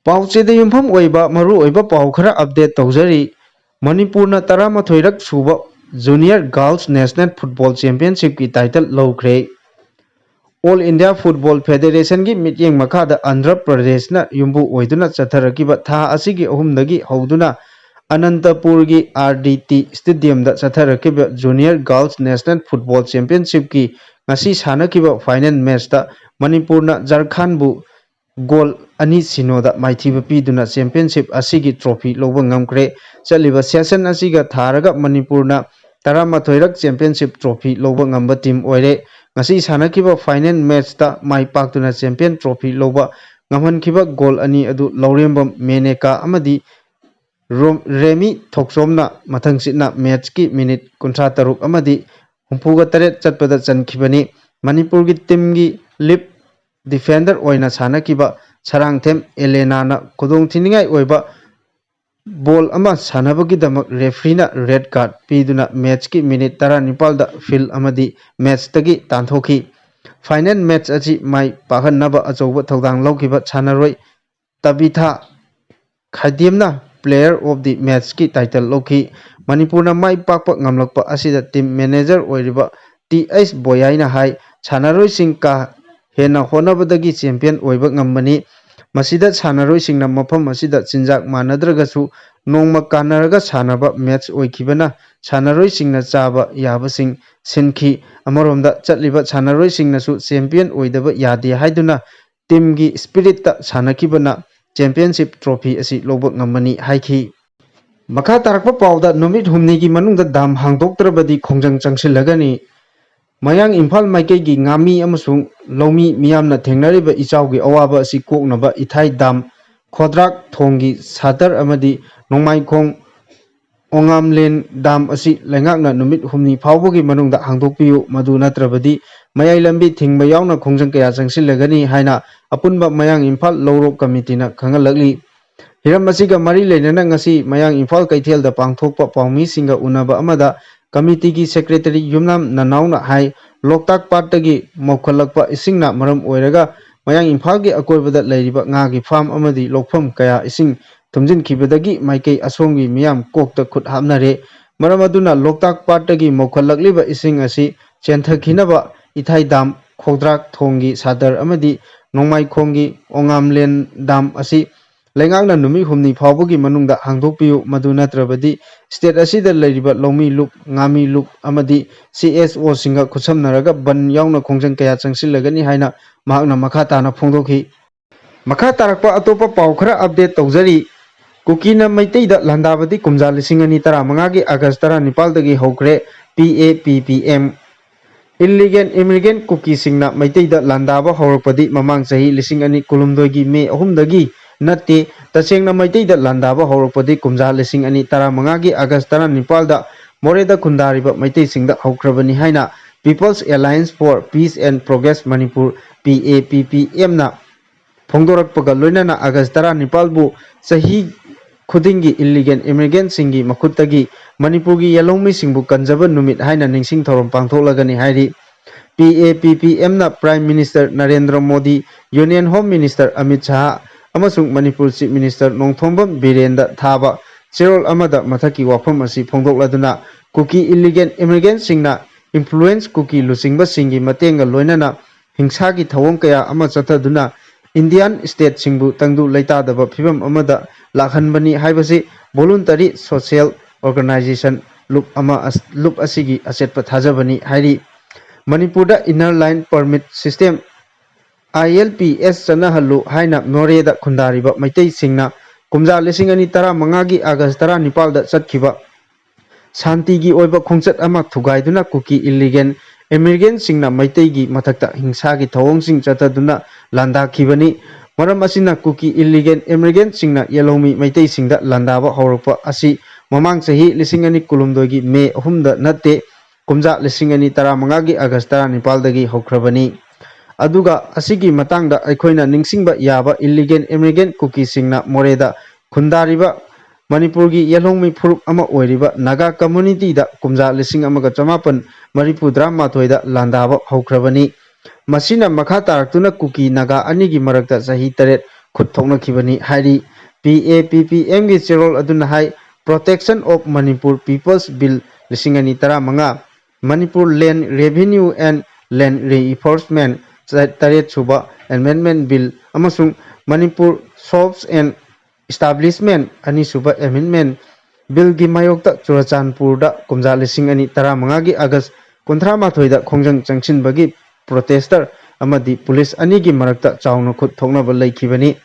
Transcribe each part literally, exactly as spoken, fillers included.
ꯄꯥꯎꯆꯦꯗ ꯌꯨꯝꯐꯝ ꯑꯣꯏꯕ ꯃꯔꯨꯑꯣꯏꯕ ꯄꯥꯎ ꯈꯔ ꯑꯞꯗꯦꯠ ꯇꯧꯖꯔꯤ꯫ ꯃꯅꯤꯄꯨꯔꯅ ꯇꯔꯥꯃꯥꯊꯣꯏꯔꯛ ꯁꯨꯕ Junior Girls National Football Championshipꯀꯤ ꯇꯥꯏꯇꯜ ꯂꯧꯈ꯭ꯔꯦ꯫ All India Football Federationꯒꯤ ꯃꯤꯠꯌꯦꯡ ꯃꯈꯥꯗ ꯑꯟꯙ꯭ꯔ ꯄ꯭ꯔꯗꯦꯁꯅ ꯌꯨꯝꯕꯨ ꯑꯣꯏꯗꯨꯅ ꯆꯠꯊꯔꯛꯈꯤꯕ ꯊꯥ ꯑꯁꯤꯒꯤ ꯑꯍꯨꯝꯗꯒꯤ ꯍꯧꯗꯨꯅ ꯑꯅꯟꯇꯄꯨꯔꯒꯤ RDT Stadiumꯗ ꯆꯠꯊꯔꯛꯈꯤꯕ Junior Girls National Football Championshipꯀꯤ ꯉꯁꯤ ꯁꯥꯟꯅꯈꯤꯕ final matchꯇ ꯃꯅꯤꯄꯨꯔꯅ ꯖꯔꯈꯥꯟꯕꯨ ꯒꯣꯜ ꯑꯅꯤ ꯁꯤꯅꯣꯗ ꯃꯥꯏꯊꯤꯕ ꯄꯤꯗꯨꯅ championship ꯑꯁꯤꯒꯤ trophy ꯂꯧꯕ ꯉꯝꯈ꯭ꯔꯦ꯫ ꯆꯠꯂꯤꯕ season ꯑꯁꯤꯒ ꯊꯥꯔꯒ ꯃꯅꯤꯄꯨꯔꯅ ꯇꯔꯥꯃꯥꯊꯣꯏꯔꯛ championship trophy ꯂꯧꯕ ꯉꯝꯕ team ꯑꯣꯏꯔꯦ꯫ ꯉꯁꯤ ꯁꯥꯟꯅꯈꯤꯕ final matchꯇ ꯃꯥꯏ ꯄꯥꯛꯇꯨꯅ champion trophy ꯂꯧꯕ ꯉꯝꯍꯟꯈꯤꯕ ꯒꯣꯜ ꯑꯅꯤ ꯑꯗꯨ ꯂꯧꯔꯦꯝꯕꯝ ꯃꯦꯅꯦꯀꯥ ꯑꯃꯗꯤ ꯔꯣꯝ-, ꯔꯦꯃꯤ ꯊꯣꯛꯆꯣꯝꯅ ꯃꯊꯪꯁꯤꯠꯅ matchꯀꯤ minute ꯀꯨꯟꯊ꯭ꯔꯥ ꯇꯔꯨꯛ ꯑꯃꯗꯤ ꯍꯨꯝꯐꯨꯒ ꯇꯔꯦꯠ ꯆꯠꯄꯗ ꯆꯟꯈꯤꯕꯅꯤ꯫ ꯃꯅꯤꯄꯨꯔꯒꯤ teamꯒꯤ lead defender ꯑꯣꯏꯅ ꯁꯥꯟꯅꯈꯤꯕ ꯁꯔꯥꯡꯊꯦꯝ ꯑꯦꯂꯦꯅꯥꯅ ꯈꯨꯗꯣꯡꯊꯤꯅꯤꯡꯉꯥꯏ ꯑꯣꯏꯕ ball ꯑꯃ ꯁꯥꯟꯅꯕꯒꯤꯗꯃꯛ refereeꯅ red card ꯄꯤꯗꯨꯅ matchꯀꯤ minute ꯇꯔꯥꯅꯤꯄꯥꯜꯗ field ꯑꯃꯗꯤ matchꯇꯒꯤ ꯇꯥꯟꯊꯣꯛꯈꯤ꯫ Final match ꯑꯁꯤ ꯃꯥꯏ ꯄꯥꯛꯍꯟꯅꯕ ꯑꯆꯧꯕ ꯊꯧꯗꯥꯡ ꯂꯧꯈꯤꯕ ꯁꯥꯟꯅꯔꯣꯏ ꯇꯕꯤꯊꯥ ꯈꯥꯏꯗꯦꯝꯅ player of the matchꯀꯤ title ꯂꯧꯈꯤ꯫ ꯃꯅꯤꯄꯨꯔꯅ ꯃꯥꯏ ꯄꯥꯛꯄ ꯉꯝꯂꯛꯄ ꯑꯁꯤꯗ team manager ꯑꯣꯏꯔꯤꯕ ꯇꯤ ꯑꯩꯆ ꯕꯣꯌꯥꯏꯅ ꯍꯥꯏ, ꯁꯥꯟꯅꯔꯣꯏꯁꯤꯡ ꯀꯥ ꯍꯦꯟꯅ ꯍꯣꯠꯅꯕꯗꯒꯤ champion ꯑꯣꯏꯕ ꯉꯝꯕꯅꯤ꯫ ꯃꯁꯤꯗ ꯁꯥꯟꯅꯔꯣꯏꯁꯤꯡꯅ ꯃꯐꯝ ꯑꯁꯤꯗ ꯆꯤꯟꯖꯥꯛ ꯃꯥꯟꯅꯗ꯭ꯔꯒꯁꯨ ꯅꯣꯡꯃ ꯀꯥꯟꯅꯔꯒ ꯁꯥꯟꯅꯕ match ꯑꯣꯏꯈꯤꯕꯅ ꯁꯥꯟꯅꯔꯣꯏꯁꯤꯡꯅ ꯆꯥꯕ ꯌꯥꯕꯁꯤꯡ ꯁꯤꯟꯈꯤ꯫ ꯑꯃꯔꯣꯝꯗ ꯆꯠꯂꯤꯕ ꯁꯥꯟꯅꯔꯣꯏꯁꯤꯡꯅꯁꯨ champion ꯑꯣꯏꯗꯕ ꯌꯥꯗꯦ ꯍꯥꯏꯗꯨꯅ teamꯒꯤ spiritꯇ ꯁꯥꯟꯅꯈꯤꯕꯅ championship trophy ꯑꯁꯤ ꯂꯧꯕ ꯉꯝꯕꯅꯤ ꯍꯥꯏꯈꯤ꯫ ꯃꯈꯥ ꯇꯥꯔꯛꯄ ꯄꯥꯎꯗ ꯅꯨꯃꯤꯠ ꯍꯨꯝꯅꯤꯒꯤ ꯃꯅꯨꯡꯗ dam ꯍꯥꯡꯗꯣꯛꯇ꯭ꯔꯕꯗꯤ ꯈꯣꯡꯖꯪ ꯆꯪꯁꯤꯜꯂꯒꯅꯤ꯫ ꯃꯌꯥꯡ ꯏꯝꯐꯥꯜ ꯃꯥꯏꯀꯩꯒꯤ ꯉꯥꯃꯤ ꯑꯃꯁꯨꯡ ꯂꯧꯃꯤ ꯃꯤꯌꯥꯝꯅ ꯊꯦꯡꯅꯔꯤꯕ ꯏꯆꯥꯎꯒꯤ ꯑꯋꯥꯕ ꯑꯁꯤ ꯀꯣꯛꯅꯕ ꯏꯊꯥꯏ dam, ꯈꯣꯗ꯭ꯔꯥꯛ ꯊꯣꯡꯒꯤ ꯁꯥꯇꯔ ꯑꯃꯗꯤ ꯅꯣꯡꯃꯥꯏꯈꯣꯡ ꯑꯣꯉꯥꯝꯂꯦꯟ dam ꯑꯁꯤ ꯂꯩꯉꯥꯛꯅ ꯅꯨꯃꯤꯠ ꯍꯨꯝꯅꯤ ꯐꯥꯎꯕꯒꯤ ꯃꯅꯨꯡꯗ ꯍꯥꯡꯗꯣꯛꯄꯤꯌꯨ, ꯃꯗꯨ ꯅꯠꯇ꯭ꯔꯕꯗꯤ ꯃꯌꯥꯏ ꯂꯝꯕꯤ ꯊꯤꯡꯕ ꯌꯥꯎꯅ ꯈꯣꯡꯖꯪ ꯀꯌꯥ ꯆꯪꯁꯤꯜꯂꯒꯅꯤ ꯍꯥꯏꯅ ꯑꯄꯨꯟꯕ ꯃꯌꯥꯡ ꯏꯝꯐꯥꯜ ꯂꯧꯔꯣꯛ ꯀꯃꯤꯇꯤꯅ ꯈꯪꯍꯜꯂꯛꯂꯤ꯫ ꯍꯤꯔꯝ ꯑꯁꯤꯒ ꯃꯔꯤ ꯂꯩꯅꯅ ꯉꯁꯤ ꯃꯌꯥꯡ ꯏꯝꯐꯥꯜ ꯀꯩꯊꯦꯜꯗ ꯄꯥꯡꯊꯣꯛꯄ ꯄꯥꯎꯃꯤꯁꯤꯡꯒ ꯎꯅꯕ ꯑꯃꯗ ꯀꯃꯤꯇꯤꯒꯤ secretary ꯌꯨꯝꯅꯥꯝ ꯅꯅꯥꯎꯅ ꯍꯥꯏ, ꯂꯣꯛꯇꯥꯛ ꯄꯥꯠꯇꯒꯤ ꯃꯧꯈꯠꯂꯛꯄ ꯏꯁꯤꯡꯅ ꯃꯔꯝ ꯑꯣꯏꯔꯒ ꯃꯌꯥꯡ ꯏꯝꯐꯥꯜꯒꯤ ꯑꯀꯣꯏꯕꯗ ꯂꯩꯔꯤꯕ ꯉꯥꯒꯤ ꯐꯥꯔꯝ ꯑꯃꯗꯤ ꯂꯣꯛꯐꯝ ꯀꯌꯥ ꯏꯁꯤꯡ ꯊꯨꯝꯖꯤꯟꯈꯤꯕꯗꯒꯤ ꯃꯥꯏꯀꯩ ꯑꯁꯣꯝꯒꯤ ꯃꯤꯌꯥꯝ ꯀꯣꯛꯇ ꯈꯨꯠ ꯍꯥꯞꯅꯔꯦ꯫ ꯃꯔꯝ ꯑꯗꯨꯅ ꯂꯣꯛꯇꯥꯛ ꯄꯥꯠꯇꯒꯤ ꯃꯧꯈꯠꯂꯛꯂꯤꯕ ꯏꯁꯤꯡ ꯑꯁꯤ ꯆꯦꯟꯊꯈꯤꯅꯕ ꯏꯊꯥꯏ ꯗꯥꯝ, ꯈꯣꯡꯗ꯭ꯔꯥꯛ ꯊꯣꯡꯒꯤ ꯁꯥꯗꯔ ꯑꯃꯗꯤ ꯅꯣꯡꯃꯥꯏꯈꯣꯡꯒꯤ ꯑꯣꯉꯥꯝꯂꯦꯟ ꯗꯥꯝ ꯑꯁꯤ ꯂꯩꯉꯥꯛꯅ ꯅꯨꯃꯤꯠ ꯍꯨꯝꯅꯤ ꯐꯥꯎꯕꯒꯤ ꯃꯅꯨꯡꯗ ꯍꯥꯡꯗꯣꯛꯄꯤꯌꯨ, ꯃꯗꯨ ꯅꯠꯇ꯭ꯔꯕꯗꯤ state ꯑꯁꯤꯗ ꯂꯩꯔꯤꯕ ꯂꯧꯃꯤ ꯂꯨꯞ, ꯉꯥꯃꯤ ꯂꯨꯞ ꯑꯃꯗꯤ C S Oꯁꯤꯡꯒ ꯈꯨꯠꯁꯝꯅꯔꯒ ꯕꯟ ꯌꯥꯎꯅ ꯈꯣꯡꯖꯪ ꯀꯌꯥ ꯆꯪꯁꯤꯜꯂꯒꯅꯤ ꯍꯥꯏꯅ ꯃꯍꯥꯛꯅ ꯃꯈꯥ ꯇꯥꯅ ꯐꯣꯡꯗꯣꯛꯈꯤ꯫ ꯃꯈꯥ ꯇꯥꯔꯛꯄ ꯑꯇꯣꯞꯄ ꯄꯥꯎ ꯈꯔ update ꯇꯧꯖꯔꯤ꯫ ꯀꯨꯀꯤꯅ ꯃꯩꯇꯩꯗ ꯂꯥꯟꯗꯥꯕꯗꯤ ꯀꯨꯝꯖꯥ ꯂꯤꯁꯤꯡ ꯑꯅꯤ ꯇꯔꯥꯃꯉꯥꯒꯤ ꯑꯥꯒꯁ ꯇꯔꯥꯅꯤꯄꯥꯜꯗꯒꯤ ꯍꯧꯈ꯭ꯔꯦ꯫ P A P P M꯫ Illegal immigrant ꯀꯨꯀꯤꯁꯤꯡꯅ ꯃꯩꯇꯩꯗ ꯂꯥꯟꯗꯥꯕ ꯍꯧꯔꯛꯄꯗꯤ ꯃꯃꯥꯡ ꯆꯍꯤ ꯂꯤꯁꯤꯡ ꯑꯅꯤ ꯀꯨꯟꯍꯨꯝꯗꯣꯏꯒꯤ ꯃꯦ ꯑꯍꯨꯝꯗꯒꯤ ꯅꯠꯇꯦ꯫ ꯇꯁꯦꯡꯅ ꯃꯩꯇꯩꯗ ꯂꯥꯟꯗꯥꯕ ꯍꯧꯔꯛꯄꯗꯤ ꯀꯨꯝꯖꯥ ꯂꯤꯁꯤꯡ ꯑꯅꯤ ꯇꯔꯥꯃꯉꯥꯒꯤ ꯑꯥꯒꯁ ꯇꯔꯥꯅꯤꯄꯥꯜꯗ ꯃꯣꯔꯦꯗ ꯈꯨꯟꯗꯥꯔꯤꯕ ꯃꯩꯇꯩꯁꯤꯡꯗ ꯍꯧꯈ꯭ꯔꯕꯅꯤ ꯍꯥꯏꯅ People's Alliance for Peace and Progress Manipur, P A P P Mꯅ ꯐꯣꯡꯗꯣꯔꯛꯄꯒ ꯂꯣꯏꯅꯅ ꯑꯥꯒꯁ ꯇꯔꯥꯅꯤꯄꯥꯜꯕꯨ ꯆꯍꯤ ꯈꯨꯗꯤꯡꯒꯤ illegal immigrantꯁꯤꯡꯒꯤ ꯃꯈꯨꯠꯇꯒꯤ ꯃꯅꯤꯄꯨꯔꯒꯤ ꯌꯦꯜꯍꯧꯃꯤꯁꯤꯡꯕꯨ ꯀꯟꯖꯕ ꯅꯨꯃꯤꯠ ꯍꯥꯏꯅ ꯅꯤꯡꯁꯤꯡ ꯊꯧꯔꯝ ꯄꯥꯡꯊꯣꯛꯂꯒꯅꯤ ꯍꯥꯏꯔꯤ꯫ P A P P Mꯅ Prime Minister Narendra Modi, Union Home Minister Amit Shah ꯑꯃꯁꯨꯡ ꯃꯅꯤꯄꯨꯔ Chief Minister ꯅꯣꯡꯊꯣꯝꯕꯝ ꯕꯤꯔꯦꯟꯗ ꯊꯥꯕ ꯆꯦꯔꯣꯜ ꯑꯃꯗ ꯃꯊꯛꯀꯤ ꯋꯥꯐꯝ ꯑꯁꯤ ꯐꯣꯡꯗꯣꯛꯂꯗꯨꯅ, ꯀꯨꯀꯤ illegal immigrantꯁꯤꯡꯅ influence ꯀꯨꯀꯤ ꯂꯨꯆꯤꯡꯕꯁꯤꯡꯒꯤ ꯃꯇꯦꯡꯒ ꯂꯣꯏꯅꯅ ꯍꯤꯡꯁꯥꯒꯤ ꯊꯧꯑꯣꯡ ꯀꯌꯥ ꯑꯃ ꯆꯠꯊꯗꯨꯅ Indian stateꯁꯤꯡꯕꯨ ꯇꯪꯗꯨ ꯂꯩꯇꯥꯗꯕ ꯐꯤꯕꯝ ꯑꯃꯗ ꯂꯥꯛꯍꯟꯕꯅꯤ ꯍꯥꯏꯕꯁꯤ voluntary social organization ꯂꯨꯞ ꯑꯃ ꯑꯁ-, ꯂꯨꯞ ꯑꯁꯤꯒꯤ ꯑꯆꯦꯠꯄ ꯊꯥꯖꯕꯅꯤ ꯍꯥꯏꯔꯤ꯫ ꯃꯅꯤꯄꯨꯔꯗ Inner Line Permit System, I L P S ꯆꯠꯅꯍꯜꯂꯨ ꯍꯥꯏꯅ ꯃꯣꯔꯦꯗ ꯈꯨꯟꯗꯥꯔꯤꯕ ꯃꯩꯇꯩꯁꯤꯡꯅ ꯀꯨꯝꯖꯥ ꯂꯤꯁꯤꯡ ꯑꯅꯤ ꯇꯔꯥꯃꯉꯥꯒꯤ ꯑꯥꯒꯁ ꯇꯔꯥꯅꯤꯄꯥꯜꯗ ꯆꯠꯈꯤꯕ ꯁꯥꯟꯇꯤꯒꯤ ꯑꯣꯏꯕ ꯈꯣꯡꯆꯠ ꯑꯃ ꯊꯨꯒꯥꯏꯗꯨꯅ ꯀꯨꯀꯤ illegal immigrantꯁꯤꯡꯅ ꯃꯩꯇꯩꯒꯤ ꯃꯊꯛꯇ ꯍꯤꯡꯁꯥꯒꯤ ꯊꯧꯑꯣꯡꯁꯤꯡ ꯆꯠꯊꯗꯨꯅ ꯂꯥꯟꯗꯥꯈꯤꯕꯅꯤ꯫ ꯃꯔꯝ ꯑꯁꯤꯅ ꯀꯨꯀꯤ illegal immigrantꯁꯤꯡꯅ ꯌꯦꯜꯍꯧꯃꯤ ꯃꯩꯇꯩꯁꯤꯡꯗ ꯂꯥꯟꯗꯥꯕ ꯍꯧꯔꯛꯄ ꯑꯁꯤ ꯃꯃꯥꯡ ꯆꯍꯤ ꯂꯤꯁꯤꯡ ꯑꯅꯤ ꯀꯨꯟꯍꯨꯝꯗꯣꯏꯒꯤ ꯃꯦ ꯑꯍꯨꯝꯗ ꯅꯠꯇꯦ, ꯀꯨꯝꯖꯥ ꯂꯤꯁꯤꯡ ꯑꯅꯤ ꯇꯔꯥꯃꯉꯥꯒꯤ ꯑꯥꯒꯁ ꯇꯔꯥꯅꯤꯄꯥꯜꯗꯒꯤ ꯍꯧꯈ꯭ꯔꯕꯅꯤ꯫ ꯑꯗꯨꯒ ꯑꯁꯤꯒꯤ ꯃꯇꯥꯡꯗ ꯑꯩꯈꯣꯏꯅ ꯅꯤꯡꯁꯤꯡꯕ ꯌꯥꯕ, illegal immigrant ꯀꯨꯀꯤꯁꯤꯡꯅ ꯃꯣꯔꯦꯗ ꯈꯨꯟꯗꯥꯔꯤꯕ ꯃꯅꯤꯄꯨꯔꯒꯤ ꯌꯦꯜꯍꯧꯃꯤ ꯐꯨꯔꯨꯞ ꯑꯃ ꯑꯣꯏꯔꯤꯕ ꯅꯥꯒꯥ communityꯗ ꯀꯨꯝꯖꯥ ꯂꯤꯁꯤꯡ ꯑꯃꯒ ꯆꯃꯥꯄꯟ ꯃꯔꯤꯐꯨꯇꯔꯥꯃꯥꯊꯣꯏꯗ ꯂꯥꯟꯗꯥꯕ ꯍꯧꯈ꯭ꯔꯕꯅꯤ꯫ ꯃꯁꯤꯅ ꯃꯈꯥ ꯇꯥꯔꯛꯇꯨꯅ ꯀꯨꯀꯤ ꯅꯥꯒꯥ ꯑꯅꯤꯒꯤ ꯃꯔꯛꯇ ꯆꯍꯤ ꯇꯔꯦꯠ ꯈꯨꯠ ꯊꯣꯛꯅꯈꯤꯕꯅꯤ ꯍꯥꯏꯔꯤ꯫ P A P P M ꯒꯤ ꯆꯦꯔꯣꯜ ꯑꯗꯨꯅ ꯍꯥꯏ, Protection of Manipur People's Bill ꯂꯤꯁꯤꯡ ꯑꯅꯤ ꯇꯔꯥꯃꯉꯥ, Manipur Land Revenue and Land Reinforcement ꯇꯔꯦꯠ ꯁꯨꯕ Amendment Bill ꯑꯃꯁꯨꯡ Manipur Shops and Establishment ꯑꯅꯤꯁꯨꯕ Amendment Bill ꯒꯤ ꯃꯥꯌꯣꯛꯇ ꯆꯨꯔꯆꯥꯟꯄꯨꯔꯗ ꯀꯨꯝꯖꯥ ꯂꯤꯁꯤꯡ ꯑꯅꯤ ꯇꯔꯥꯃꯉꯥꯒꯤ ꯑꯥꯒꯁ ꯀꯨꯟꯊ꯭ꯔꯥ ꯃꯥꯊꯣꯏꯗ ꯈꯣꯡꯖꯪ ꯆꯪꯁꯤꯟꯕꯒꯤ protester ꯑꯃꯗꯤ ꯄꯨꯂꯤꯁ ꯑꯅꯤꯒꯤ ꯃꯔꯛꯇ ꯆꯥꯎꯅ ꯈꯨꯠ ꯊꯣꯛꯅꯕ ꯂꯩꯈꯤꯕꯅꯤ꯫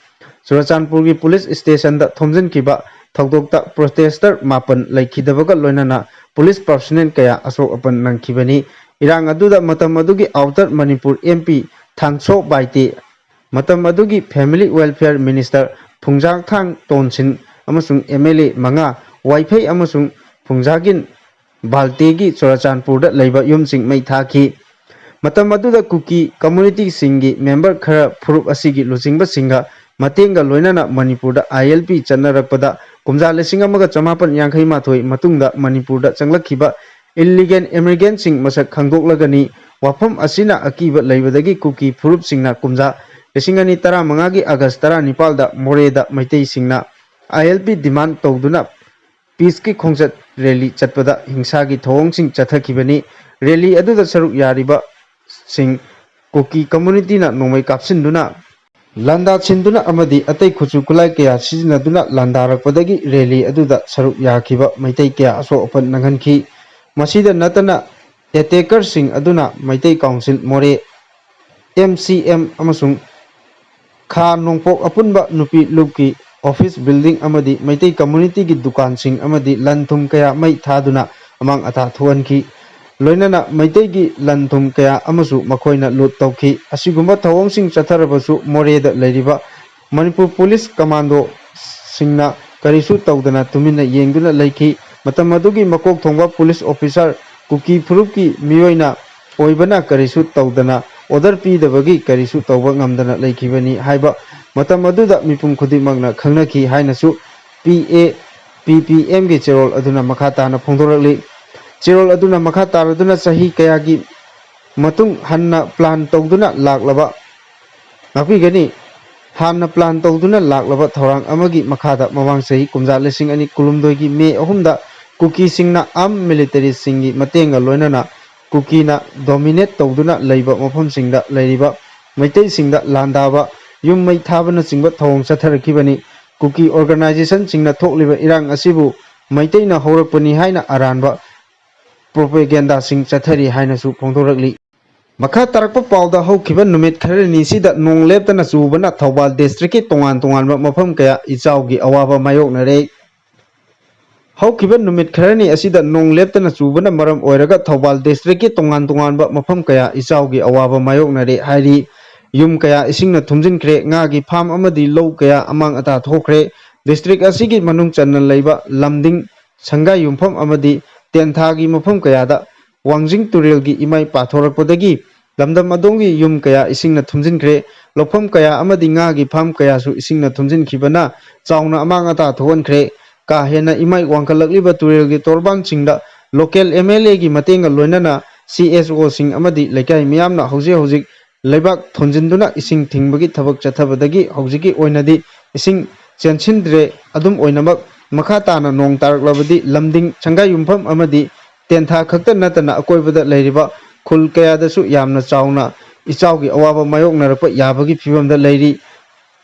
ꯆꯨꯔꯆꯥꯟꯄꯨꯔꯒꯤ ꯄꯨꯂꯤꯁ ꯁ꯭ꯇꯦꯁꯟꯗ ꯊꯣꯝꯖꯤꯟꯈꯤꯕ ꯊꯧꯗꯣꯛꯇ protester ꯃꯥꯄꯟ ꯂꯩꯈꯤꯗꯕꯒ ꯂꯣꯏꯅꯅ ꯄꯨꯂꯤꯁ personnel ꯀꯌꯥ ꯑꯁꯣꯛ ꯑꯄꯟ ꯅꯪꯈꯤꯕꯅꯤ꯫ ꯏꯔꯥꯡ ꯑꯗꯨꯗ ꯃꯇꯝ ꯑꯗꯨꯒꯤ Outer Manipur M P ꯊꯥꯡꯁꯣ Baite, ꯃꯇꯝ ꯑꯗꯨꯒꯤ Family Welfare Minister ꯐꯨꯡꯖꯥꯡꯊꯥꯡ ꯇꯣꯟꯁꯤꯟ ꯑꯃꯁꯨꯡ M L A ꯃꯉꯥ, ꯋꯥꯏꯐꯩ ꯑꯃꯁꯨꯡ ꯐꯨꯡꯖꯥꯒꯤꯟ ꯕꯥꯜꯇꯦꯒꯤ ꯆꯨꯔꯆꯥꯟꯄꯨꯔꯗ ꯂꯩꯕ ꯌꯨꯝꯁꯤꯡ ꯃꯩ ꯊꯥꯈꯤ꯫ ꯃꯇꯝ ꯑꯗꯨꯗ ꯀꯨꯀꯤ community ꯁꯤꯡꯒꯤ member ꯈꯔ ꯐꯨꯔꯨꯞ ꯑꯁꯤꯒꯤ ꯂꯨꯆꯤꯡꯕꯁꯤꯡꯒ ꯃꯇꯦꯡꯒ ꯂꯣꯏꯅꯅ ꯃꯅꯤꯄꯨꯔꯗ I L P ꯆꯠꯅꯔꯛꯄꯗ ꯀꯨꯝꯖꯥ ꯂꯤꯁꯤꯡ ꯑꯃꯒ ꯆꯃꯥꯄꯟ ꯌꯥꯡꯈꯩ ꯃꯥꯊꯣꯏ ꯃꯇꯨꯡꯗ ꯃꯅꯤꯄꯨꯔꯗ ꯆꯪꯂꯛꯈꯤꯕ illegal immigrant ꯁꯤꯡ ꯃꯁꯛ ꯈꯪꯗꯣꯛꯂꯒꯅꯤ꯫ ꯋꯥꯐꯝ ꯑꯁꯤꯅ ꯑꯀꯤꯕ ꯂꯩꯕꯗꯒꯤ ꯀꯨꯀꯤ ꯐꯨꯔꯨꯞꯁꯤꯡꯅ ꯀꯨꯝꯖꯥ ꯂꯤꯁꯤꯡ ꯑꯅꯤ ꯇꯔꯥꯃꯉꯥꯒꯤ ꯑꯥꯒꯁ ꯇꯔꯥꯅꯤꯄꯥꯜꯗ ꯃꯣꯔꯦꯗ ꯃꯩꯇꯩꯁꯤꯡꯅ I L P demand ꯇꯧꯗꯨꯅ peace ꯀꯤ ꯈꯣꯡꯆꯠ rally ꯆꯠꯄꯗ ꯍꯤꯡꯁꯥꯒꯤ ꯊꯧꯑꯣꯡꯁꯤꯡ ꯆꯠꯊꯈꯤꯕꯅꯤ꯫ Rally ꯑꯗꯨꯗ ꯁꯔꯨꯛ ꯌꯥꯔꯤꯕꯁꯤꯡ ꯀꯨꯀꯤ community ꯅ ꯅꯣꯡꯃꯩ ꯀꯥꯞꯁꯤꯟꯗꯨꯅ, ꯂꯥꯟꯗꯥ ꯁꯤꯟꯗꯨꯅ ꯑꯃꯗꯤ ꯑꯇꯩ ꯈꯨꯠꯁꯨ ꯈꯨꯠꯂꯥꯏ ꯀꯌꯥ ꯁꯤꯖꯤꯟꯅꯗꯨꯅ ꯂꯥꯟꯗꯥꯔꯛꯄꯗꯒꯤ rally ꯑꯗꯨꯗ ꯁꯔꯨꯛ ꯌꯥꯈꯤꯕ ꯃꯩꯇꯩ ꯀꯌꯥ ꯑꯁꯣꯛ ꯑꯄꯟ ꯅꯪꯍꯟꯈꯤ꯫ ꯃꯁꯤꯗ ꯅꯠꯇꯅ attacker ꯁꯤꯡ ꯑꯗꯨꯅ ꯃꯩꯇꯩ council ꯃꯣꯔꯦ, M C M ꯑꯃꯁꯨꯡ ꯈꯥ ꯅꯣꯡꯄꯣꯛ ꯑꯄꯨꯟꯕ ꯅꯨꯄꯤ ꯂꯨꯞꯀꯤ office building ꯑꯃꯗꯤ ꯃꯩꯇꯩ community ꯒꯤ ꯗꯨꯀꯥꯟꯁꯤꯡ ꯑꯃꯗꯤ ꯂꯟ ꯊꯨꯝ ꯀꯌꯥ ꯃꯩ ꯊꯥꯗꯨꯅ ꯑꯃꯥꯡ ꯑꯇꯥ ꯊꯣꯛꯍꯟꯈꯤ꯫ ꯂꯣꯏꯅꯅ ꯃꯩꯇꯩꯒꯤ ꯂꯟ ꯊꯨꯝ ꯀꯌꯥ ꯑꯃꯁꯨ ꯃꯈꯣꯏꯅ loot ꯇꯧꯈꯤ꯫ ꯑꯁꯤꯒꯨꯝꯕ ꯊꯧꯑꯣꯡꯁꯤꯡ ꯆꯠꯊꯔꯕꯁꯨ ꯃꯣꯔꯦꯗ ꯂꯩꯔꯤꯕ ꯃꯅꯤꯄꯨꯔ ꯄꯨꯂꯤꯁ commando ꯁꯤꯡꯅ ꯀꯔꯤꯁꯨ ꯇꯧꯗꯅ ꯇꯨꯃꯤꯟꯅ ꯌꯦꯡꯗꯨꯅ ꯂꯩꯈꯤ꯫ ꯃꯇꯝ ꯑꯗꯨꯒꯤ ꯃꯀꯣꯛ ꯊꯣꯡꯕ ꯄꯨꯂꯤꯁ officer ꯀꯨꯀꯤ ꯐꯨꯔꯨꯞꯀꯤ ꯃꯤꯑꯣꯏꯅ ꯑꯣꯏꯕꯅ ꯀꯔꯤꯁꯨ ꯇꯧꯗꯅ order ꯄꯤꯗꯕꯒꯤ ꯀꯔꯤꯁꯨ ꯇꯧꯕ ꯉꯝꯗꯅ ꯂꯩꯈꯤꯕꯅꯤ ꯍꯥꯏꯕ ꯃꯇꯝ ꯑꯗꯨꯗ ꯃꯤꯄꯨꯝ ꯈꯨꯗꯤꯡꯃꯛꯅ ꯈꯪꯅꯈꯤ ꯍꯥꯏꯅꯁꯨ P A P P M ꯒꯤ ꯆꯦꯔꯣꯜ ꯑꯗꯨꯅ ꯃꯈꯥ ꯇꯥꯅ ꯐꯣꯡꯗꯣꯔꯛꯂꯤ꯫ ꯆꯦꯔꯣꯜ ꯑꯗꯨꯅ ꯃꯈꯥ ꯇꯥꯔꯗꯨꯅ ꯆꯍꯤ ꯀꯌꯥꯒꯤ ꯃꯇꯨꯡ ꯍꯟꯅ plan ꯇꯧꯗꯨꯅ ꯂꯥꯛꯂꯕ, ꯉꯥꯛꯄꯤꯒꯅꯤ, ꯍꯥꯟꯅ plan ꯇꯧꯗꯨꯅ ꯂꯥꯛꯂꯕ ꯊꯧꯔꯥꯡ ꯑꯃꯒꯤ ꯃꯈꯥꯗ ꯃꯃꯥꯡ ꯆꯍꯤ ꯀꯨꯝꯖꯥ ꯂꯤꯁꯤꯡ ꯑꯅꯤ ꯀꯨꯟꯍꯨꯝꯗꯣꯏꯒꯤ ꯃꯦ ꯑꯍꯨꯝꯗ ꯀꯨꯀꯤꯁꯤꯡꯅ armed militaryꯁꯤꯡꯒꯤ ꯃꯇꯦꯡꯒ ꯂꯣꯏꯅꯅ ꯀꯨꯀꯤꯅ dominate ꯇꯧꯗꯨꯅ ꯂꯩꯕ ꯃꯐꯝꯁꯤꯡꯗ ꯂꯩꯔꯤꯕ ꯃꯩꯇꯩꯁꯤꯡꯗ ꯂꯥꯟꯗꯥꯕ, ꯌꯨꯝ ꯃꯩ ꯊꯥꯕꯅꯆꯤꯡꯕ ꯊꯧꯑꯣꯡ ꯆꯠꯊꯔꯛꯈꯤꯕꯅꯤ꯫ ꯀꯨꯀꯤ organisationꯁꯤꯡꯅ ꯊꯣꯛꯂꯤꯕ ꯏꯔꯥꯡ ꯑꯁꯤꯕꯨ ꯃꯩꯇꯩꯅ ꯍꯧꯔꯛꯄꯅꯤ ꯍꯥꯏꯅ ꯑꯔꯥꯟꯕ propagandaꯁꯤꯡ ꯆꯠꯊꯔꯤ ꯍꯥꯏꯅꯁꯨ ꯐꯣꯡꯗꯣꯔꯛꯂꯤ꯫ ꯃꯈꯥ ꯇꯥꯔꯛꯄ ꯄꯥꯎꯗ, ꯍꯧꯈꯤꯕ ꯅꯨꯃꯤꯠ ꯈꯔꯅꯤꯁꯤꯗ ꯅꯣꯡ ꯂꯦꯞꯇꯅ ꯆꯨꯕꯅ ꯊꯧꯕꯥꯜ districtꯀꯤ ꯇꯣꯉꯥꯟ ꯇꯣꯉꯥꯟꯕ ꯃꯐꯝ ꯀꯌꯥ ꯏꯆꯥꯎꯒꯤ ꯑꯋꯥꯕ ꯃꯥꯌꯣꯛꯅꯔꯦ꯫ ꯍꯧꯈꯤꯕ ꯅꯨꯃꯤꯠ ꯈꯔꯅꯤ ꯑꯁꯤꯗ ꯅꯣꯡ ꯂꯦꯞꯇꯅ ꯆꯨꯕꯅ ꯃꯔꯝ ꯑꯣꯏꯔꯒ ꯊꯧꯕꯥꯜ districtꯀꯤ ꯇꯣꯉꯥꯟ ꯇꯣꯉꯥꯟꯕ ꯃꯐꯝ ꯀꯌꯥ ꯏꯆꯥꯎꯒꯤ ꯑꯋꯥꯕ ꯃꯥꯌꯣꯛꯅꯔꯦ ꯍꯥꯏꯔꯤ꯫ ꯌꯨꯝ ꯀꯌꯥ ꯏꯁꯤꯡꯅ ꯊꯨꯝꯖꯤꯟꯈ꯭ꯔꯦ, ꯉꯥꯒꯤ farm ꯑꯃꯗꯤ ꯂꯧ ꯀꯌꯥ ꯑꯃꯥꯡ ꯑꯇꯥ ꯊꯣꯛꯈ꯭ꯔꯦ꯫ District ꯑꯁꯤꯒꯤ ꯃꯅꯨꯡ ꯆꯟꯅ ꯂꯩꯕ ꯂꯝꯗꯤꯡ, ꯁꯪꯒꯥꯏ ꯌꯨꯝꯐꯝ ꯑꯃꯗꯤ ꯇꯦꯟꯊꯥꯒꯤ ꯃꯐꯝ ꯀꯌꯥꯗ ꯋꯥꯡꯖꯤꯡ ꯇꯨꯔꯦꯜꯒꯤ ꯏꯃꯥꯏ ꯄꯥꯊꯣꯔꯛꯄꯗꯒꯤ ꯂꯝꯗꯝ ꯑꯗꯣꯝꯒꯤ ꯌꯨꯝ ꯀꯌꯥ ꯏꯁꯤꯡꯅ ꯊꯨꯝꯖꯤꯟꯈ꯭ꯔꯦ꯫ ꯂꯧꯐꯝ ꯀꯌꯥ ꯑꯃꯗꯤ ꯉꯥꯒꯤ farm ꯀꯌꯥꯁꯨ ꯏꯁꯤꯡꯅ ꯊꯨꯝꯖꯤꯟꯈꯤꯕꯅ ꯆꯥꯎꯅ ꯑꯃꯥꯡ ꯑꯇꯥ ꯊꯣꯛꯍꯟꯈ꯭ꯔꯦ꯫ ꯀꯥ ꯍꯦꯟꯅ ꯏꯃꯥꯏ ꯋꯥꯡꯈꯠꯂꯛꯂꯤꯕ ꯇꯨꯔꯦꯜꯒꯤ ꯇꯣꯔꯕꯥꯟꯁꯤꯡꯗ local MLAꯒꯤ ꯃꯇꯦꯡꯒ ꯂꯣꯏꯅꯅ CSOꯁꯤꯡ ꯑꯃꯗꯤ ꯂꯩꯀꯥꯏ ꯃꯤꯌꯥꯝꯅ ꯍꯧꯖꯤꯛ ꯍꯧꯖꯤꯛ ꯂꯩꯕꯥꯛ ꯊꯣꯟꯖꯤꯟꯗꯨꯅ ꯏꯁꯤꯡ ꯊꯤꯡꯕꯒꯤ ꯊꯕꯛ ꯆꯠꯊꯕꯗꯒꯤ ꯍꯧꯖꯤꯛꯀꯤ ꯑꯣꯏꯅꯗꯤ ꯏꯁꯤꯡ ꯆꯦꯟꯁꯤꯟꯗ꯭ꯔꯦ꯫ ꯑꯗꯨꯝ ꯑꯣꯏꯅꯃꯛ, ꯃꯈꯥ ꯇꯥꯅ ꯅꯣꯡ ꯇꯥꯔꯛꯂꯕꯗꯤ ꯂꯝꯗꯤꯡ, ꯁꯪꯒꯥꯏ ꯌꯨꯝꯐꯝ ꯑꯃꯗꯤ ꯇꯦꯟꯊꯥ ꯈꯛꯇ ꯅꯠꯇꯅ ꯑꯀꯣꯏꯕꯗ ꯂꯩꯔꯤꯕ ꯈꯨꯜ ꯀꯌꯥꯗꯁꯨ ꯌꯥꯝꯅ ꯆꯥꯎꯅ ꯏꯆꯥꯎꯒꯤ ꯑꯋꯥꯕ ꯃꯥꯌꯣꯛꯅꯔꯛꯄ ꯌꯥꯕꯒꯤ ꯐꯤꯕꯝꯗ ꯂꯩꯔꯤ꯫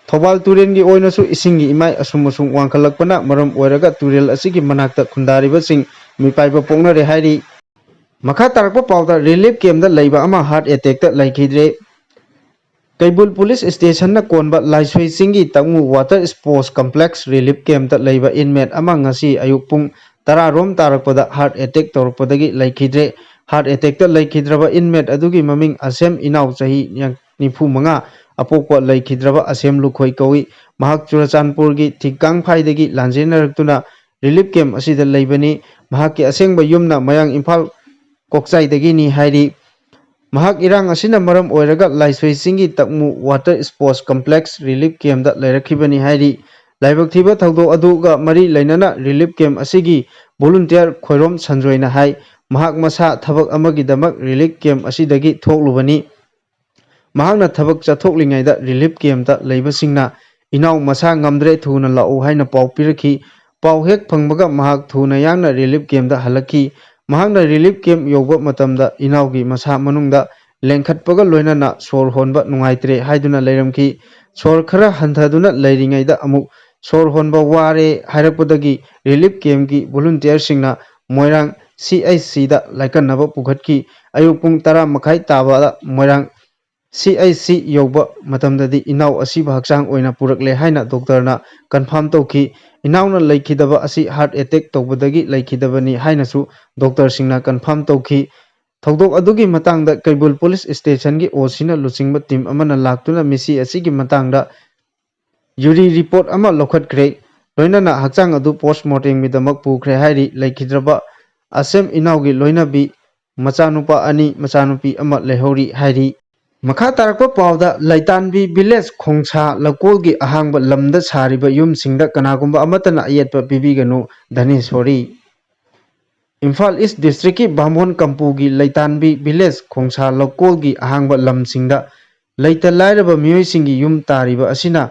ꯊꯧꯕꯥꯜ ꯇꯨꯔꯦꯜꯒꯤ ꯑꯣꯏꯅꯁꯨ ꯏꯁꯤꯡꯒꯤ ꯏꯃꯥꯏ ꯑꯁꯨꯝ ꯑꯁꯨꯝ ꯋꯥꯡꯈꯠꯂꯛꯄꯅ ꯃꯔꯝ ꯑꯣꯏꯔꯒ ꯇꯨꯔꯦꯜ ꯑꯁꯤꯒꯤ ꯃꯅꯥꯛꯇ ꯈꯨꯟꯗꯥꯔꯤꯕꯁꯤꯡ ꯃꯤꯄꯥꯏꯕ ꯄꯣꯛꯅꯔꯦ ꯍꯥꯏꯔꯤ꯫ ꯃꯈꯥ ꯇꯥꯔꯛꯄ ꯄꯥꯎꯗ, relief campꯇ ꯂꯩꯕ ꯑꯃ heart attackꯇ ꯂꯩꯈꯤꯗ꯭ꯔꯦ꯫ ꯀꯩꯕꯨꯜ police stationꯅ ꯀꯣꯟꯕ ꯂꯥꯏꯁꯣꯏ ꯆꯤꯡꯒꯤ ꯇꯛꯃꯨ water sports complex relief campꯇ ꯂꯩꯕ inmate ꯑꯃ ꯉꯁꯤ ꯑꯌꯨꯛ ꯄꯨꯡ ꯇꯔꯥ ꯔꯣꯝ ꯇꯥꯔꯛꯄꯗ heart attack ꯇꯧꯔꯛꯄꯗꯒꯤ ꯂꯩꯈꯤꯗ꯭ꯔꯦ꯫ Heart attackꯇ ꯂꯩꯈꯤꯗ꯭ꯔꯕ inmate ꯑꯗꯨꯒꯤ ꯃꯃꯤꯡ ꯑꯁꯦꯝ ꯏꯅꯥꯎ, ꯆꯍꯤ ꯅꯤꯐꯨ ꯃꯉꯥ, ꯑꯄꯣꯛꯄ ꯂꯩꯈꯤꯗ꯭ꯔꯕ ꯑꯁꯦꯝ ꯂꯨꯈꯣꯏ ꯀꯧꯏ꯫ ꯃꯍꯥꯛ ꯆꯨꯔꯆꯥꯟꯄꯨꯔꯒꯤ ꯊꯤꯀꯥꯡꯐꯥꯏꯗꯒꯤ ꯂꯥꯟꯖꯦꯟꯅꯔꯛꯇꯨꯅ relief camp ꯑꯁꯤꯗ ꯂꯩꯕꯅꯤ꯫ ꯃꯍꯥꯛꯀꯤ ꯑꯁꯦꯡꯕ ꯌꯨꯝꯅ ꯃꯌꯥꯡ ꯏꯝꯐꯥꯜ ꯀꯣꯛꯆꯥꯏꯗꯒꯤꯅꯤ ꯍꯥꯏꯔꯤ꯫ ꯃꯍꯥꯛ ꯏꯔꯥꯡ ꯑꯁꯤꯅ ꯃꯔꯝ ꯑꯣꯏꯔꯒ ꯂꯥꯏꯁꯣꯏ ꯆꯤꯡꯒꯤ ꯇꯛꯃꯨ water sports complex relief campꯇ ꯂꯩꯔꯛꯈꯤꯕꯅꯤ ꯍꯥꯏꯔꯤ꯫ ꯂꯥꯏꯕꯛ ꯊꯤꯕ ꯊꯧꯗꯣꯛ ꯑꯗꯨꯒ ꯃꯔꯤ ꯂꯩꯅꯅ relief camp ꯑꯁꯤꯒꯤ volunteer ꯈꯣꯏꯔꯣꯝ ꯁꯟꯖꯣꯏꯅ ꯍꯥꯏ, ꯃꯍꯥꯛ ꯃꯁꯥ ꯊꯕꯛ ꯑꯃꯒꯤꯗꯃꯛ ꯔꯤꯂꯤꯐ ꯀꯦꯝꯞ ꯑꯁꯤꯗꯒꯤ ꯊꯣꯛꯂꯨꯕꯅꯤ꯫ ꯃꯍꯥꯛꯅ ꯊꯕꯛ ꯆꯠꯊꯣꯛꯂꯤꯉꯩꯗ ꯔꯤꯂꯤꯐ ꯀꯦꯝꯞꯇ ꯂꯩꯕꯁꯤꯡꯅ "ꯏꯅꯥꯎ ꯃꯁꯥ ꯉꯝꯗ꯭ꯔꯦ, ꯊꯨꯅ ꯂꯥꯛꯎ" ꯍꯥꯏꯅ ꯄꯥꯎ ꯄꯤꯔꯛꯈꯤ꯫ ꯄꯥꯎ ꯍꯦꯛ ꯐꯪꯕꯒ ꯃꯍꯥꯛ ꯊꯨꯅ ꯌꯥꯡꯅ ꯔꯤꯂꯤꯐ ꯀꯦꯝꯞꯇ ꯍꯜꯂꯛꯈꯤ꯫ ꯃꯍꯥꯛꯅ ꯔꯤꯂꯤꯐ ꯀꯦꯝꯞ ꯌꯧꯕ ꯃꯇꯝꯗ ꯏꯅꯥꯎꯒꯤ ꯃꯁꯥ ꯃꯅꯨꯡꯗ ꯂꯦꯡꯈꯠꯄꯒ ꯂꯣꯏꯅꯅ ꯁꯣꯔ ꯍꯣꯟꯕ ꯅꯨꯡꯉꯥꯏꯇ꯭ꯔꯦ ꯍꯥꯏꯗꯨꯅ ꯂꯩꯔꯝꯈꯤ꯫ ꯁꯣꯔ ꯈꯔ ꯍꯟꯊꯗꯨꯅ ꯂꯩꯔꯤꯉꯩꯗ ꯑꯃꯨꯛ ꯁꯣꯔ ꯍꯣꯟꯕ ꯋꯥꯔꯦ ꯍꯥꯏꯔꯛꯄꯗꯒꯤ ꯔꯤꯂꯤꯐ ꯀꯦꯝꯞꯀꯤ ꯚꯣꯂꯨꯟꯇꯤꯌꯔꯁꯤꯡꯅ ꯃꯣꯏꯔꯥꯡ ꯁꯤ ꯑꯩꯆ ꯁꯤꯗ ꯂꯥꯏꯀꯠꯅꯕ ꯄꯨꯈꯠꯈꯤ꯫ ꯑꯌꯨꯛ ꯄꯨꯡ ꯇꯔꯥ ꯃꯈꯥꯏ ꯇꯥꯕꯗ ꯃꯣꯏꯔꯥꯡ ꯁꯤ ꯑꯩꯆ ꯁꯤ ꯌꯧꯕ ꯃꯇꯝꯗꯗꯤ ꯏꯅꯥꯎ ꯑꯁꯤꯕ ꯍꯛꯆꯥꯡ ꯑꯣꯏꯅ ꯄꯨꯔꯛꯂꯦ ꯍꯥꯏꯅ ꯗꯣꯛꯇꯔꯅ ꯀꯟꯐꯥꯝ ꯇꯧꯈꯤ꯫ ꯏꯅꯥꯎꯅ ꯂꯩꯈꯤꯗꯕ ꯑꯁꯤ ꯍꯥꯔꯠ ꯑꯦꯇꯦꯛ ꯇꯧꯕꯗꯒꯤ ꯂꯩꯈꯤꯗꯕꯅꯤ ꯍꯥꯏꯅꯁꯨ ꯗꯣꯛꯇꯔꯁꯤꯡꯅ ꯀꯟꯐꯥꯝ ꯇꯧꯈꯤ꯫ ꯊꯧꯗꯣꯛ ꯑꯗꯨꯒꯤ ꯃꯇꯥꯡꯗ ꯀꯩꯕꯨꯜ ꯄꯨꯂꯤꯁ ꯁ꯭ꯇꯦꯁꯟꯒꯤ ꯑꯣ ꯁꯤꯅ ꯂꯨꯆꯤꯡꯕ ꯇꯤꯝ ꯑꯃꯅ ꯂꯥꯛꯇꯨꯅ ꯃꯤꯁꯤ ꯑꯁꯤꯒꯤ ꯃꯇꯥꯡꯗ ꯌꯨꯔꯤ ꯔꯤꯄꯣꯔꯠ ꯑꯃ ꯂꯧꯈꯠꯈ꯭ꯔꯦ꯫ ꯂꯣꯏꯅꯅ ꯍꯛꯆꯥꯡ ꯑꯗꯨ ꯄꯣꯁ꯭ꯠꯃꯣꯔꯇꯦꯝꯒꯤꯗꯃꯛ ꯄꯨꯈ꯭ꯔꯦ ꯍꯥꯏꯔꯤ꯫ ꯂꯩꯈꯤꯗ꯭ꯔꯕ ꯑꯁꯦꯝ ꯏꯅꯥꯎꯒꯤ ꯂꯣꯏꯅꯕꯤ ꯃꯆꯥꯅꯨꯄꯥ ꯑꯅꯤ, ꯃꯆꯥꯅꯨꯄꯤ ꯑꯃ ꯂꯩꯍꯧꯔꯤ ꯍꯥꯏꯔꯤ꯫ ꯃꯈꯥ ꯇꯥꯔꯛꯄ ꯄꯥꯎꯗ, ꯂꯩꯇꯥꯟꯕꯤ ꯚꯤꯂꯦꯖ ꯈꯣꯡꯁꯥ ꯂꯧꯀꯣꯜꯒꯤ ꯑꯍꯥꯡꯕ ꯂꯝꯗ ꯁꯥꯔꯤꯕ ꯌꯨꯝꯁꯤꯡꯗ ꯀꯅꯥꯒꯨꯝꯕ ꯑꯃꯠꯇꯅ ꯑꯌꯦꯠꯄ ꯄꯤꯕꯤꯒꯅꯨ, ꯙꯅꯦꯁꯣꯔꯤ꯫ ꯏꯝꯐꯥꯜ ꯏꯁ꯭ꯠ ꯗꯤꯁꯇ꯭ꯔꯤꯛꯀꯤ ꯕꯥꯃꯣꯟ ꯀꯝꯄꯨꯒꯤ ꯂꯩꯇꯥꯟꯕꯤ ꯚꯤꯂꯦꯖ ꯈꯣꯡꯁꯥ ꯂꯧꯀꯣꯜꯒꯤ ꯑꯍꯥꯡꯕ ꯂꯝꯁꯤꯡꯗ ꯂꯩꯇ ꯂꯥꯏꯔꯕ ꯃꯤꯑꯣꯏꯁꯤꯡꯒꯤ ꯌꯨꯝ ꯇꯥꯔꯤꯕ ꯑꯁꯤꯅ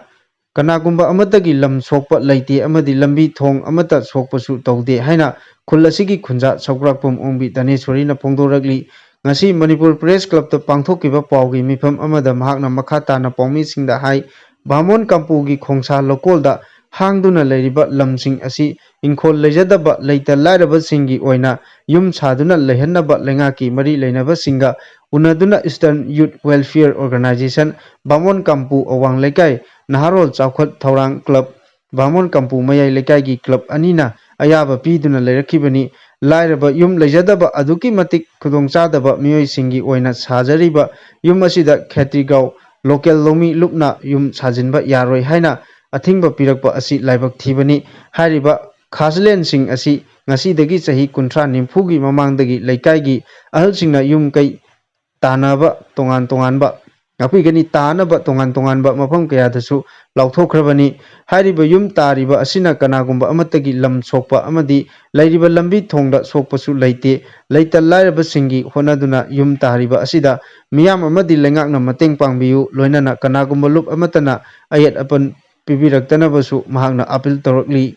ꯀꯅꯥꯒꯨꯝꯕ ꯑꯃꯠꯇꯒꯤ ꯂꯝ ꯁꯣꯛꯄ ꯂꯩꯇꯦ ꯑꯃꯗꯤ ꯂꯝꯕꯤ ꯊꯣꯡ ꯑꯃꯠꯇ ꯁꯣꯛꯄꯁꯨ ꯇꯧꯗꯦ ꯍꯥꯏꯅ ꯈꯨꯜ ꯑꯁꯤꯒꯤ ꯈꯨꯟꯖꯥ ꯁꯧꯒ꯭ꯔꯥꯛꯄꯝ ꯑꯣꯡꯕꯤ ꯙꯅꯦꯁꯣꯔꯤꯅ ꯐꯣꯡꯗꯣꯔꯛꯂꯤ꯫ ꯉꯁꯤ ꯃꯅꯤꯄꯨꯔ ꯄ꯭ꯔꯦꯁ ꯀ꯭ꯂꯕꯇ ꯄꯥꯡꯊꯣꯛꯈꯤꯕ ꯄꯥꯎꯒꯤ ꯃꯤꯐꯝ ꯑꯃꯗ ꯃꯍꯥꯛꯅ ꯃꯈꯥ ꯇꯥꯅ ꯄꯥꯎꯃꯤꯁꯤꯡꯗ ꯍꯥꯏ, ꯕꯥꯃꯣꯟ ꯀꯝꯄꯨꯒꯤ ꯈꯣꯡꯁꯥ ꯂꯧꯀꯣꯜꯗ ꯍꯥꯡꯗꯨꯅ ꯂꯩꯔꯤꯕ ꯂꯝꯁꯤꯡ ꯑꯁꯤ ꯏꯪꯈꯣꯜ ꯂꯩꯖꯗꯕ ꯂꯩꯇ ꯂꯥꯏꯔꯕꯁꯤꯡꯒꯤ ꯑꯣꯏꯅ ꯌꯨꯝ ꯁꯥꯗꯨꯅ ꯂꯩꯍꯟꯅꯕ ꯂꯩꯉꯥꯛꯀꯤ ꯃꯔꯤ ꯂꯩꯅꯕꯁꯤꯡꯒ ꯎꯅꯗꯨꯅ ꯏꯁ꯭ꯇꯔꯟ ꯌꯨꯠ ꯋꯦꯜꯐꯤꯌꯔ ꯑꯣꯔꯒꯅꯥꯏꯖꯦꯁꯟ, ꯕꯥꯃꯣꯟ ꯀꯝꯄꯨ ꯑꯋꯥꯡ ꯂꯩꯀꯥꯏ ꯅꯍꯥꯔꯣꯜ ꯆꯥꯎꯈꯠ ꯊꯧꯔꯥꯡ ꯀ꯭ꯂꯕ, ꯕꯥꯃꯣꯟ ꯀꯝꯄꯨ ꯃꯌꯥꯏ ꯂꯩꯀꯥꯏꯒꯤ ꯀ꯭ꯂꯕ ꯑꯅꯤꯅ ꯑꯌꯥꯕ ꯄꯤꯗꯨꯅ ꯂꯩꯔꯛꯈꯤꯕꯅꯤ꯫ ꯂꯥꯏꯔꯕ ꯌꯨꯝ ꯂꯩꯖꯗꯕ ꯑꯗꯨꯛꯀꯤ ꯃꯇꯤꯛ ꯈꯨꯗꯣꯡꯆꯥꯗꯕ ꯃꯤꯑꯣꯏꯁꯤꯡꯒꯤ ꯑꯣꯏꯅ ꯁꯥꯖꯔꯤꯕ ꯌꯨꯝ ꯑꯁꯤꯗ ꯈꯦꯇ꯭ꯔꯤꯒꯥꯎ ꯂꯣꯀꯦꯜ ꯂꯧꯃꯤ ꯂꯨꯞꯅ ꯌꯨꯝ ꯁꯥꯖꯤꯟꯕ ꯌꯥꯔꯣꯏ ꯍꯥꯏꯅ ꯑꯊꯤꯡꯕ ꯄꯤꯔꯛꯄ ꯑꯁꯤ ꯂꯥꯏꯕꯛ ꯊꯤꯕꯅꯤ꯫ ꯍꯥꯏꯔꯤꯕ ꯈꯥꯁꯂꯦꯟꯁꯤꯡ ꯑꯁꯤ ꯉꯁꯤꯗꯒꯤ ꯆꯍꯤ ꯀꯨꯟꯊ꯭ꯔꯥ ꯅꯤꯐꯨꯒꯤ ꯃꯃꯥꯡꯗꯒꯤ ꯂꯩꯀꯥꯏꯒꯤ ꯑꯍꯜꯁꯤꯡꯅ ꯌꯨꯝ ꯀꯩ ꯇꯥꯟꯅꯕ ꯇꯣꯉꯥꯟ ꯇꯣꯉꯥꯟꯕ ꯉꯥꯛꯄꯤꯒꯅꯤ꯫ ꯇꯥꯅꯕ ꯇꯣꯉꯥꯟ ꯇꯣꯉꯥꯟꯕ ꯃꯐꯝ ꯀꯌꯥꯗꯁꯨ ꯂꯥꯎꯊꯣꯛꯈ꯭ꯔꯕꯅꯤ꯫ ꯍꯥꯏꯔꯤꯕ ꯌꯨꯝ ꯇꯥꯔꯤꯕ ꯑꯁꯤꯅ ꯀꯅꯥꯒꯨꯝꯕ ꯑꯃꯠꯇꯒꯤ ꯂꯝ ꯁꯣꯛꯄ ꯑꯃꯗꯤ ꯂꯩꯔꯤꯕ ꯂꯝꯕꯤ ꯊꯣꯡꯗ ꯁꯣꯛꯄꯁꯨ ꯂꯩꯇꯦ꯫ ꯂꯩꯇ ꯂꯥꯏꯔꯕꯁꯤꯡꯒꯤ ꯍꯣꯠꯅꯗꯨꯅ ꯌꯨꯝ ꯇꯥꯔꯤꯕ ꯑꯁꯤꯗ ꯃꯤꯌꯥꯝ ꯑꯃꯗꯤ ꯂꯩꯉꯥꯛꯅ ꯃꯇꯦꯡ ꯄꯥꯡꯕꯤꯌꯨ, ꯂꯣꯏꯅꯅ ꯀꯅꯥꯒꯨꯝꯕ ꯂꯨꯞ ꯑꯃꯠꯇꯅ ꯑꯌꯦꯠ ꯑꯄꯟ ꯄꯤꯕꯤꯔꯛꯇꯅꯕꯁꯨ ꯃꯍꯥꯛꯅ ꯑꯥꯄꯤꯜ ꯇꯧꯔꯛꯂꯤ꯫